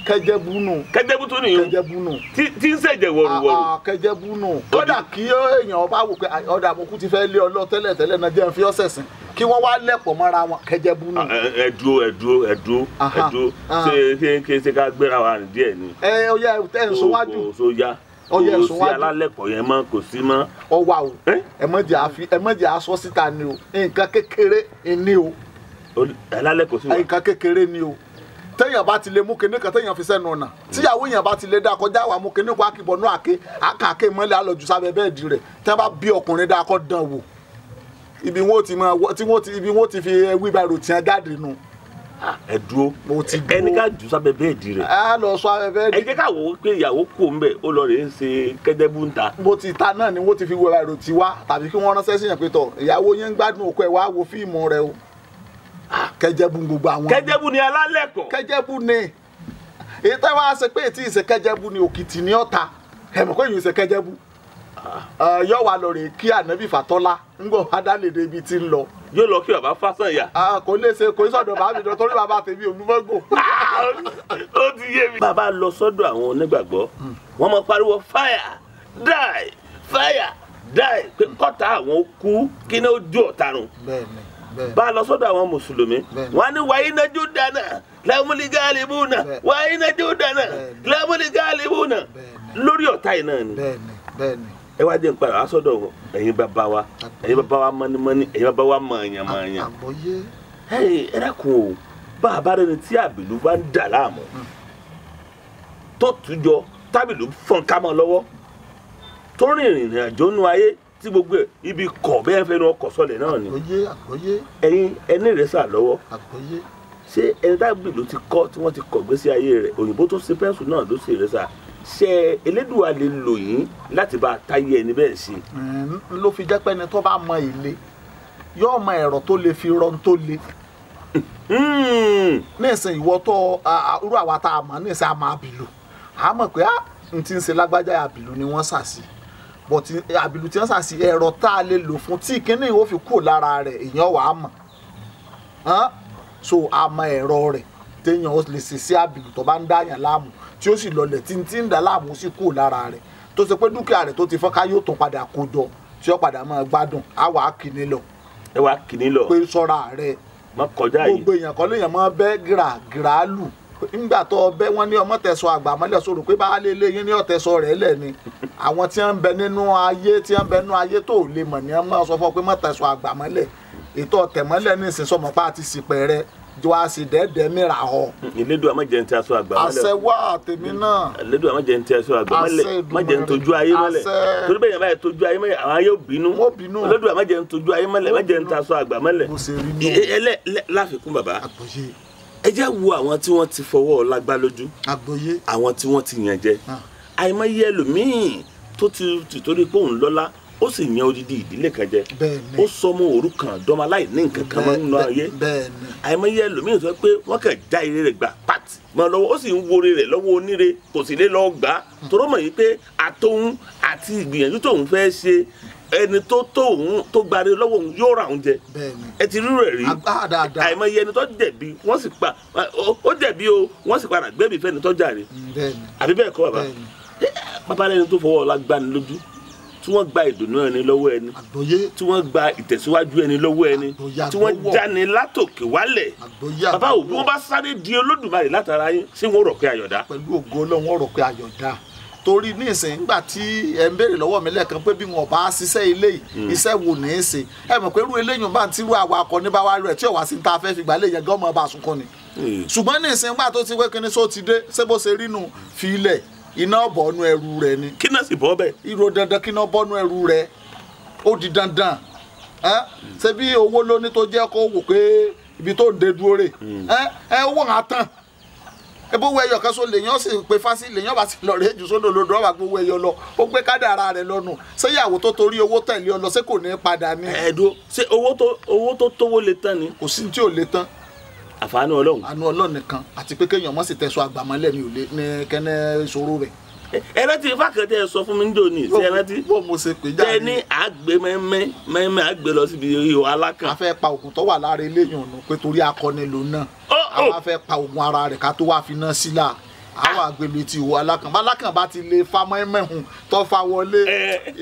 Kẹjẹbú nù. Kẹjẹbú tó nìyẹn. Kẹjẹbú nù. Tí ń ṣẹ̀jẹ̀ wọ̀rùwọ̀rù. Kẹjẹbú nù. Kódà kí èèyàn bá wò pé ọ̀dà àmọ́kú ti fẹ́ lé ọlọ́ tẹ́lẹ̀ tẹ́lẹ̀ náà jẹ́ fi ọ́sẹ̀ sìn kí wọ́n wá lẹ̀pọ̀ mọ́ra wọn. Kẹjẹbú nù. Ẹ̀dúró ẹ̀dúró ẹ̀dúró ẹ̀dúró, ṣé ṣe ká gbéra wa rìn díẹ̀ ni. Ẹ ó yá ẹ ń sún wájú. Kò sóyá kò sí alálẹ̀pọ̀ yẹn mọ́, kò sí mọ́. Ọwà o, ẹ má jẹ́ aṣọ síta ni o, nǹkan kékeré ni o. Alálẹ̀pọ̀ sí wa. Nǹkan kékeré ni o. Téèyàn bá ti lè mú kinní kan téèyàn fi sẹ́nu ọ̀nà, tíyàwó èèyàn bá ti lè dá kọjá wà mú kinní kan akíbọnú àké àkàké mọ́lẹ̀ àlọ́jù sábẹ́ bẹ́ẹ̀dì rẹ̀, tí wọ́n bá bí ọkùnrin dá kọ́ dán wò, ibi wọn ti máa tí wọn ti ibi wọn ti fi wíbarò tiẹ̀ jáde nu. Ẹ dúró, ẹni ká jù sábẹ́ bẹ́ẹ̀dì rẹ̀. Ẹ lọ sọ abẹ́ bẹ́ẹ̀dì. Ẹ jẹ́ ká wò ó pé ìyàwó kò ń bẹ̀, ó lọ rèé ṣe kẹ́jẹ́bú ń ta. Bó ti ta náà ni wọ́n ti fi wíbarò ti wá, tàbí kí wọ́n ránṣẹ́ síyàn pé tọ̀ ìyàwó yẹn ń gbádùn òkú ẹ̀ wá wo fíìmù rẹ o. Kẹ́jẹ́bú gbogbo àwọn. Kẹ́jẹ́bú ni alálẹ̀kọ̀. Kẹ́jẹ́bú ni èyí tẹ́ wá ṣe pé ètí ìṣe kẹ́jẹ́bú ni òkìtì ní ọ̀ta, ẹ̀ mọ̀ pé èyí ìṣe kẹ́jẹ́bú. Yóò wá lọ rè kí Ànábì Fàtọ́lá ńgbọ̀ adálèdè ibi tí ń lọ. Yóò lọ kí bàbá Fásànyà. Kò lè ṣe kò ní sọ̀dọ̀ bàbá mi lọ torí bàbá tèmi ò ní mọ́gò. Ó ti yé mi. Bàbá lọ sọ́dọ̀ àwọn onígbàgbọ́, wọ́n máa pariwo fire die fire die pé kọ́ta àwọn kú kí ni ó jó ọ̀tá run. Bẹ́ẹ̀ni bẹ́ẹ̀ni. Bá a lọ sọ́dọ̀ àwọn mùsùlùmí, wọ́n á ní wàyí nájú dáná lámúlígàlíbùnà wàyí nájú dáná lámúlígàlíbùnà lórí ọ̀tá yìí náà ni. Bẹ́ẹ̀ni bẹ́ẹ̀ni. Ẹ wá jẹ́ n padà wá sọ́dọ̀ ẹ̀yin bàbá wa, ẹ̀yin bàbá wa mọ́nímọ́ní, ẹ̀yin bàbá wa mọ̀ọ̀yàn-mọ̀ọ̀yàn. Ẹ dákun o, bá a bá rẹni tí àbìlú bá ń dà láàmú tó tújọ tábìlú fọ́n ká mọ́ lọ́wọ́ tó rìnrìn àjò nú ayé tí gbogbo ẹ̀ ibi kọ̀ bẹ́ẹ̀ fẹ́ nu ọkọ̀ sọlẹ̀ náà ni. Ẹ̀yin ẹni rẹ̀ sà lọ́wọ́. Ṣé ẹni tábìlú ti kọ́ tí wọ́n ti kọ̀ gbésí ayé rẹ̀, òyìnbó tó ṣe pẹ́ńsù náà ló ṣe rẹ̀ sà, ṣé Elédùà lè lò yín láti bá a táyé ẹni bẹ́ẹ̀ ṣe. Ló fi jẹ́ pé ẹni tó bá mọ ilé yóò mọ ẹ̀rọ tó lè fi rọ tó le. Nísìnyí ìwọ tó irú àwa tá a mọ̀ nísìnyí a máa bìlù, a mọ̀ pé n ti ń ṣe lágbájá àbìlù ni wọ́n sà sí, but àbìlù tí wọ́n sà sí ẹ̀rọ tá a lè lò fún tí kíní ó fi kúrò lára rẹ̀ èèyàn wà á mọ̀. So a mọ ẹ̀rọ rẹ̀ téèyàn ó lè ṣe sí àbìlù tó bá ń dáyàn láàmú tí ó sì lọlẹ̀ tí ń dà láàmú sí kúrò lára rẹ̀, tó ṣe pé dúkìá rẹ̀ tó ti fọ́nká yóò tún padà kó jọ tí ó padà máa gbádùn. Á wàá kìíní lọ. Ẹ wàá kìíní lọ. Pé sọ́ra rẹ̀ má kọjá yìí. Gbogbo èèyàn kọ́ léèyàn máa bẹ́ gìrà lù nígbà tó ọbẹ̀ wọn ní ọmọ tẹ̀sọ àgbà mọ́lẹ̀ sọ̀rọ̀ pé baálé ilé yín ní ọ̀tẹ̀sọ rẹ̀ lẹ̀ ni. Àwọn tí wọ́n ń bẹ nínú ayé tí wọ́n ń bẹ nínú ayé tó lè mọ̀ ní wọ́n máa sọ fún ọ pé má tẹ̀sọ àgbà mọ́lẹ̀, ètò ọ̀tẹ̀mọ́lẹ̀ ní ìsìn sọmọ pa àti sìpẹ̀ rẹ̀ jọ a sì dẹ́ẹ̀dẹ́ mìíràn họ. Elédùà má jẹ́ n tí aṣọ àgbà mọ́lẹ̀. Àṣẹ wà tèmi náà. Elédùà má jẹ́ n tí aṣọ àgbà mọ́lẹ̀, má jẹ́ n tójú ayé mọ́lẹ̀. Torí bẹ́ẹ̀ yẹn báyìí tójú ayé mọ́lẹ̀, àwọn ayé ò bínú. Elédùà má jẹ́ n tójú ayé mọ́lẹ̀, má jẹ́ n tí aṣọ àgbà mọ́lẹ̀. Ẹlẹ́ láfikún bàbá. Ẹ jẹ́ wo àwọn tí wọ́n ti fọwọ́ ọlá gbá lójú. Àwọn tí wọ́n ti yàn jẹ. Àìmọye ẹlòmíì tó ti torí pé òun lọ́lá ó sì yan odidi ìdílé kan jẹ, ó sọ ọmọ òrukàn dọ́mọ aláìní nǹkan kan mọ́ nínú ayé. Àìmọye ẹlòmíì sọ pé wọ́n kàn já ire rẹ̀ gbà pàtì mọ́ lọ́wọ́, ó sì ń wore rẹ̀ lọ́wọ́ oníre kò sì lè lọ́ọ́ gbà á, torọ́ mọ̀ yìí pé àtòun àti ìgbìyànjú tóun fẹ́ ṣe ẹni tó tóun tó gbàre lọ́wọ́ òun yóò ra òun jẹ. Ẹ ti rírò ẹ̀ rí. Àìmọye ẹni tó jẹ̀bi wọ́n sì pa ó jẹ̀bi o, wọ́n sì padà gbẹ̀bí fẹ́ni tó jàre. Àbí bẹ́ẹ̀ kọ́ bàbá? Bàbá lẹni tó fọwọ́ ọlá gbani lójú Tí wọ́n gba ìdùnnú ẹni lọ́wọ́ ẹni, tí wọ́n gba ìtẹ̀síwájú ẹni lọ́wọ́ ẹni, tí wọ́n jáni látòkè wálẹ̀. Bàbá ò bí wọ́n bá sáré di Olódùmarè látara yín, ṣé wọ́n rọ̀ pé ayọ̀dá? Pẹ̀lú ògo Ọlọ́run wọ́n rọ̀ pé ayọ̀dá. Torí ní ìsìn nígbà tí ẹ ń béèrè lọ́wọ́ mi lẹ́ẹ̀kan pé bí wọn bá ṣiṣẹ́ ilé yìí iṣẹ́ wo ní í ṣe, ẹ mọ̀ pé irú eléyìí bá ń tírú àwa akọni bá wá rẹ̀ tí ò wá sí ta fẹ́ fìgbà lè yẹn gan ọmọ bá sunkún ni. Ṣùgbọ́n ní ìsìn nígbà tó ti wé kíní só ti dé, ṣé bó ṣe rí nu fi ilẹ̀ iná bọ́nu ẹrù rẹ̀ ni. Kí náà sì bọ́ bẹ́ẹ̀. Ìró dandan kí náà bọ́nu ẹrù rẹ̀, ó di dandan. Ṣé bí owó ló ní tó jẹ́ kó wò pé ibi tó ń dé dúró rè é, owó ń tán. Ebo wo ẹyọ kan so lèyàn sì pé fásí lèyàn bá sì lọ rèé jù sódò lodò ọba gbowó ẹyọ lọ, ó gbé kádà ara rẹ̀ lọ́nu. Ṣé ìyàwó tó torí owó tẹ̀lé ọ lọ ṣé kò ní padà ní. Ẹ̀ẹ́dó ṣé owó tó tówó lè tán ni. Kò sí tí ò lè tán. Àfààní Ọlọ́run. Àánú Ọlọ́run nìkan àti pé kéèyàn mọ̀ sí tẹ̀sán àgbàmọ́lẹ̀ mi ò lè ní kẹ́nẹ́ ìṣòro rẹ̀. Ẹ rántí ifá kan tẹ́ ẹ sọ fún mi níjó ni, ṣé ẹ rántí? Bó mo ṣe pè jáde. Tẹ ní àgbẹ̀ mẹ́mẹ́ àgbẹ̀ lọ síbi ihò alákàn. A fẹ́ pa ògùn tó wà lára eléyìí ọ̀nà pé torí akọni lòun náà. A fẹ́ pa ògùn ara rẹ̀ ká tó wá fi náà sílà. Àwọn àgbèlú ti ihò alákàn. Bálákàn bá ti lè fa mẹ́mẹ́hùn tó fa wọlé.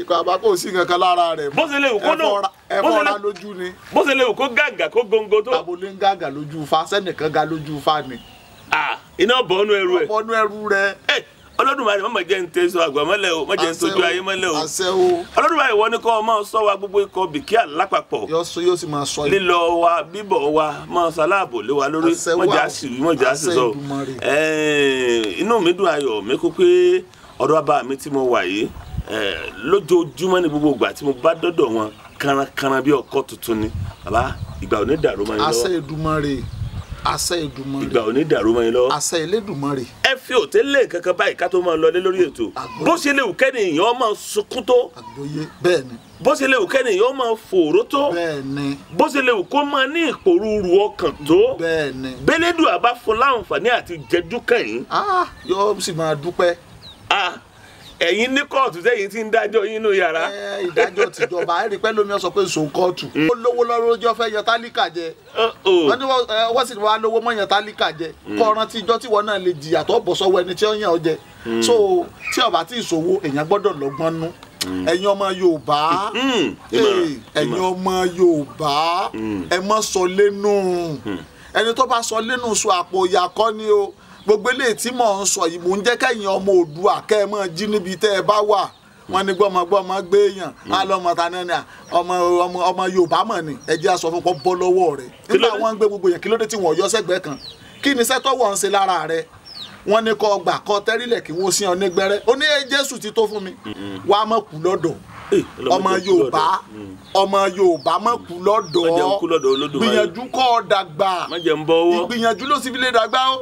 Ikọ̀ àbá kò sí nǹkan lára rẹ̀. Bó ṣe lè wù kó náà. Ẹ fọ́ra lójú ni. Bó ṣe lè wù kó gàgà kó góńgó tó. Tàbó lè ń gàgà lójú fa, sẹ́nìkan ga lójú fa ni. Iná bọ́nú ẹrù ẹ̀. Bọ́nú ẹrù rẹ̀. Olódùmarè má jẹ́ ń tẹ sọ àgbà mọ́lẹ̀ o, má jẹ́ ń tójú ayé mọ́lẹ̀ o. Olódùmarè wọ́n ní kọ́ ọ máa sọ wa gbogbo ikọ̀ Bìkíà lápapọ̀. Yóò sì máa sọ yìí. Lílọ wa bíbọ̀ wa máa ṣaláàbò lé wa lórí, mọ̀jà sì wí mọ̀jà sì sọ. Inú mi dùn ayọ̀ mi kó pé ọ̀dọ̀ bàbá mi tí mo wà yìí lójoojúmọ́ ní gbogbo ìgbà tí mo bá dọ́dọ̀ wọn kárakára bí ọkọ́ tuntun ni. Bàbá ìgbà ò ní dàrú mọ́ yín lọ́wọ́. Àṣẹ Èdùmàrè. Àṣẹ Èdùmàrè. Ìgbà ò ní dàrú mọ́ yín lọ́wọ́. Àṣẹ Elédùmarè. Ẹ fi òtẹ́lẹ̀ kankan báyìí ká tó máa lọlé lórí ètò. Bó ṣe lè wù kẹ́ni èèyàn máa sunkún tó. Àgbọ́yé bẹ́ẹ̀ ni. Bó ṣe lè wù kẹ́ni èèyàn máa fòró tó. Bẹ́ẹ̀ ni. Bó ṣe lè wù kó máa ní ìpòrúurú ọkàn tó. Bẹ́ẹ̀ ni. Bẹ́lẹ́dùà bá fún láǹfààní àti jẹjú kẹ́yìn. Yóò sì máa dúpẹ́. Ẹ̀yin ní kóòtù tẹ́yin ti ń dájọ́ yín nínú yàrá. Ìdájọ́ tìjọba ẹ rí pẹ́ lómi ó sọ pé sòun kóòtù. Ó lówó lọ́rọ́ lójú ọ̀fẹ́ yan tálíkà jẹ. Wọ́n ní wọ́n sì wá lówó mọ́ yan tálíkà jẹ. Kọ́ ọ̀ràn tí ìjọ tí wọ́n náà lè jìyà tó bọ̀ sọ́wọ́ ẹni tí ó yàn ọ́ jẹ. So tí ó bá tí ìṣòwò èèyàn gbọ́dọ̀ lọ́gbọ́n nú. Ẹ̀yin ọmọ Yorùbá, ẹ̀yin ọmọ Yorùbá, ẹ má sọ lẹ́nu. Ẹni tó bá sọ lẹ́nu sọ àpò ìyà kọ́ ni o. Gbogbo eléyìí tí mò ń sọ yìí mò ń jẹ́ kẹ́yìn ọmọ Oòduà kẹ́ ẹ máa jí níbi tẹ́ ẹ bá wà. Wọ́n ní gbọ́mọgbọ́mọ gbé èèyàn á lọ́mọ ta náà ni ọmọ Yorùbá mọ̀ ni ẹ jẹ́ á sọ fún kọ́ bọ́ lọ́wọ́ rẹ̀. Nígbà wọ́n ń gbé gbogbo yẹn kí ló dé tí wọ́n yọ sẹ́gbẹ̀ẹ́ kan? Kí ni iṣẹ́ tọ́wọ́ ń ṣe lára rẹ̀? Wọ́n ní kó gbà kó tẹ́rílẹ̀ kí wọ́n sin ọ ní gbẹ́rẹ́. Ó ní Jésù ti tó fún mi. Wàá mọ̀ kú lọ́dọ̀. Ọmọ Yorùbá, ọmọ Yorùbá mọ̀ kú lọ́dọ̀. Gbìyànjú kó dàgbà. Ìgbìyànjú ló sì fi lè dàgbà o.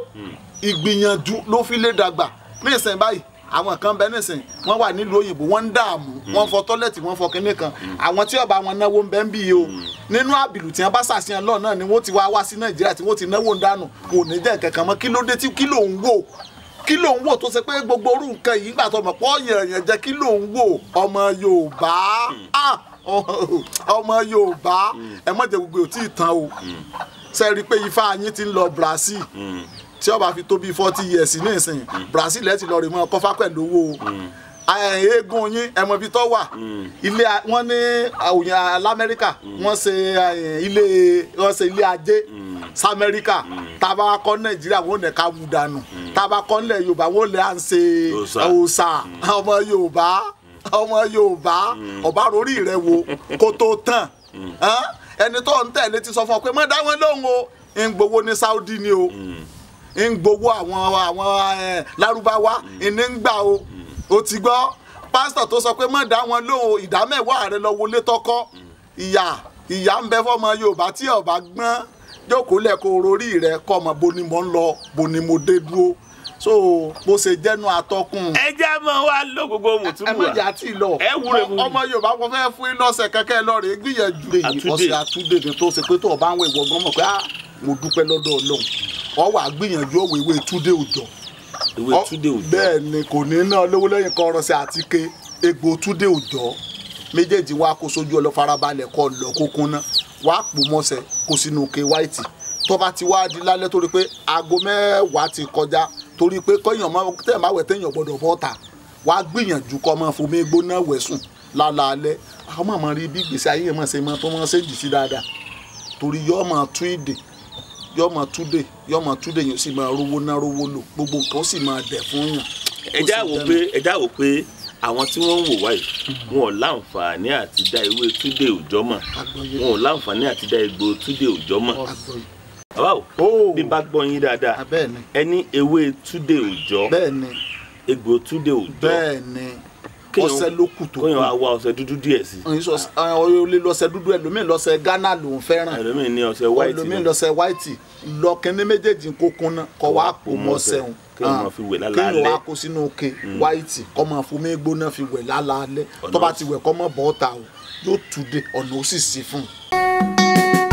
Ìgbìyànjú ló fi lè dàgbà. Nísìnyí báyìí àwọn kan bẹ nísìnyí wọ́n wà nílùú òyìnbó wọ́n ń dààmú, wọ́n fọ tọ́lẹ̀tì, wọ́n fọ kinní kan. Àwọn tí ọba wọn náwó ń bẹ ń bí yìí o. Nínú àbìlù tí wọ́n bá ṣàṣìyàn lọ́ọ̀ náà ni wọ́n ti wá sí Nàìjíríà tí wọ́n ti náwó ń dànù, kò ní jẹ́ kankan mọ́. Kí ló dé tí kí ló ń wò? Kí ló ń wò tó ṣe pé gbogbo orú nǹkan yìí gbà tó mọ̀ pọ̀ yẹ̀yẹ̀ jẹ́ kí ló ń wò? Ọmọ Yorùbá, ọmọ Yorùbá, ẹ má jẹ́ gbogbo ò tí ì tán o. Ṣé rí i pé ifá yín ti ń lọ Brazil? Tí ó bá fi tó bí 40 years nísìnyí, Brazil ẹ ti lọ rè mọ kọfá pẹ̀lú owó eégún yín ẹ mọ ibi tó wà. Ilé wọn ní òyìn alamẹ́ríkà wọ́n ṣe ilé ajé sAmẹ́ríkà. Tá a bá kọ́ Nàìjíríà wọ́n ní ká wú dànù. Tá a bá kọ́ nílẹ̀ Yorùbá wọ́n lè à ń ṣe òòṣà. Ọmọ Yorùbá, ọmọ Yorùbá, ọba rorí rẹ wo kó tó tán. Ẹni tó ń tẹ̀lé ti sọ fún ọ pé má dá wọn lóhùn o, ń gbowó ní Saudi ni o, ń gbowó àwọn Lárúbáwá ní ń gbà o. O ti gbọ́ pásítọ̀ tó sọ pé má dá wọn lóhùn, ìdá mẹ́wàá rẹ lọ wọlé tọkọ. Ìyà ń bẹ fọmọ Yorùbá tí ọba gbọ́n jókòó lẹ́kọ̀ọ́ orí rẹ kọ́ ọmọ bo ni mo ń lọ, bo ni mo dé dúró. So bó ṣe jẹ́nu àtọkùn. Ẹ jẹ́ mọ́ wá ló gbogbo mùtúmù wa. Ẹ má jẹ́ àti lọ. Ẹ wúre fún mi. Ọmọ Yorùbá wọn fẹ́ fún yín lọ́sẹ̀ kẹ́kẹ́ lọ rèé gbìyànjú. Ọ̀sẹ̀ àtúndé ni tó ṣe pé tó o bá ń wọ ìwọ gan mọ̀ pé mo dúpẹ́ lọ́dọ̀ Ọlọ́run. Ọ wà gbìyànjú òwe ìwé Túndé Òjó. Ìwé Túndé Òjó. Bẹ́ẹ̀ ni kò ní ná lówó lẹ́yìn kan ọ̀rọ̀ sí àtike egbò Túndé Òjó méjèèjì wá kó sójú ọlọ farabalẹ̀ kọ́ lọ kó kúnná wá pò mọ́sẹ̀ kó sínú ke wáìtì. Tó bá ti wá di lálẹ́ torí pé aago 10 ti kọjá torí pé kọ́yàn mọ́ tẹ̀ máa wẹ̀ téèyàn gbọ́dọ̀ bọ́ ta wá gbìyànjú kọ́ máa fomi gbóná wẹ̀ sùn. lálaalẹ́. Àwọn máa rí bí ìgbésí ayé máa ṣe máa tó máa ṣe jì sí dáadáa, torí yóò máa tú ìdè, yóò máa túdè, yóò máa túdè, yóò sì máa rówó ná rówó lò, gbogbo nǹkan ó sì máa dẹ̀ fún yàn. Ẹ já wò pé àwọn tí wọ́n ń wò wáyé wọn ò láǹfààní àti dá ewé túdè òjọ́ mọ̀, wọn ò láǹfààní àti dá egbò túdè òjọ́ mọ̀. Bàbá o, bí n bá gbọ́ yín dáadáa, ẹ ní ewé túdè òjọ́, egbò túdè òjọ́, ọṣẹ ló kù tó kù, kéèyàn wá wá ọṣẹ dúdú díẹ̀ sí. Ó lè lọ́ṣẹ dúdú, ẹlòmíì lọ́ṣẹ Ghana lòún fẹ́ràn, ẹlòmíì ní ọṣẹ white, ẹlòmíì lọ́ṣẹ white. Lọ kínní méjèèjì kó kúnná, kó wá pò mọ́ṣẹ òun, kéèyàn máa fi wẹ̀ lálaalẹ́, kéèyàn wá kó sínú òkè white, kó máa fomi gbóná fi wẹ̀ lálaalẹ́. Tó bá ti wẹ̀, kó máa bọ́ ta o, yóò túnde, ọ̀nà ó sì sí fún un.